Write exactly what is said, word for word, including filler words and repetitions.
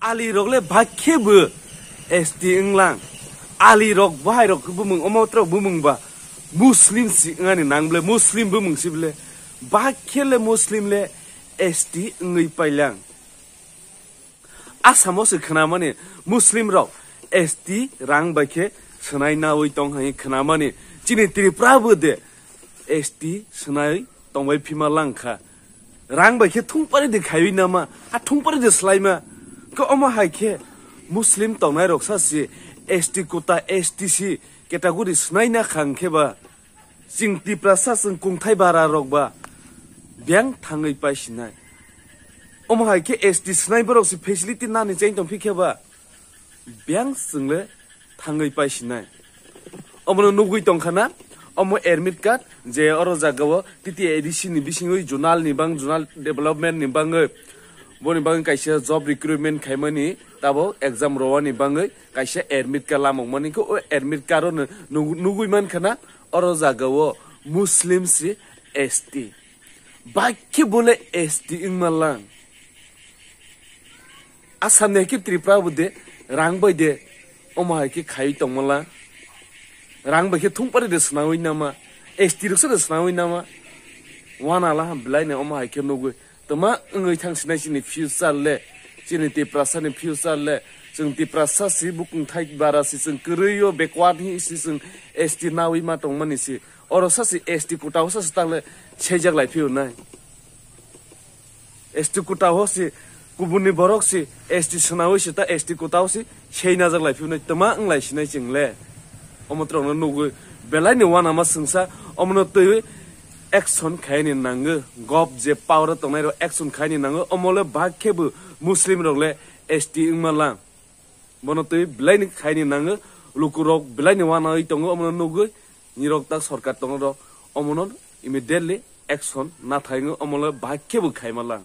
Ali rok le bahai khe bo S T wnglang. Ali rok bahai rok bumung omo trok bumung ba Muslim si wngani nang ble Muslim bumung si ble bahai khe le Muslim le S T wngwi pailang. Asamo se khwnamani Muslim rok S T rang bai khe swnai nawi tong hai khwnamani chini Tripura bo de S T swnai tongbai phima lang kha. Rang bai khe thungpari de khaiwi nama, a thungpari de slaima. Khe omo hai khe Muslim tongnai rok sa si S T quota, S T C category swnai na khang khe ba chwng Tiprasa chwng kungthai bara rok ba biyang thangwi pai sinai. Omo hai khe S T swnai borok si facility nani chain tong phi khe ba biyang chwng le thangwi pai sinai. Omono nugwi tongkha na, omo admit card je oro jagao T T A D C ni bisingwi zonal ni bang, zonal development ni bangwi, boni bagwi kaisa job recruitment khaimani, tabo exam rowani bangwi kaisa admit card lamokmani khe o admit card o no nug-, nugwi mankha na oro jagao Muslim si S T. Bahai khe bo le S T wngma lang. Assam ni hai khe Tripura bo de rang bai de omo hai khe khaiwi tongma lang. Rang bai khe thungpari de swnamwi nama. S T rok se de swnamwi nama. Wana la ham belai ni omo hai khe nugwi. Tama wngwi thang sinai chini future le. Chini Tiprasa ni future le. Chwng Tiprasa si bukung thai bara si chwng kwrwi o backward hi si chwng S T nawi ma tongmani si. Oro sa si S T quota o sa si tangle sejak lai phiyo nai. S T quota o si kubun ni borok si S T swnawi si ta S T quota o si sei najak lai phiyo nai. Tama wng lai sinai chwng le. Omo trok no nugwi belai ni wana ma swngsa omo no twi action khaini nango. Gov je power o tongnai rok action khaini nango. Omo le bahai khe bo Muslim rok le S T wngma lang. Bono twi belai ni khaini nango. Lukurok belai ni wanawi tongo omo no nugwi. Nirok ta sorkar tongo rok omo no immediately action nathai wngwi omo le bahai khe bo khaima lang.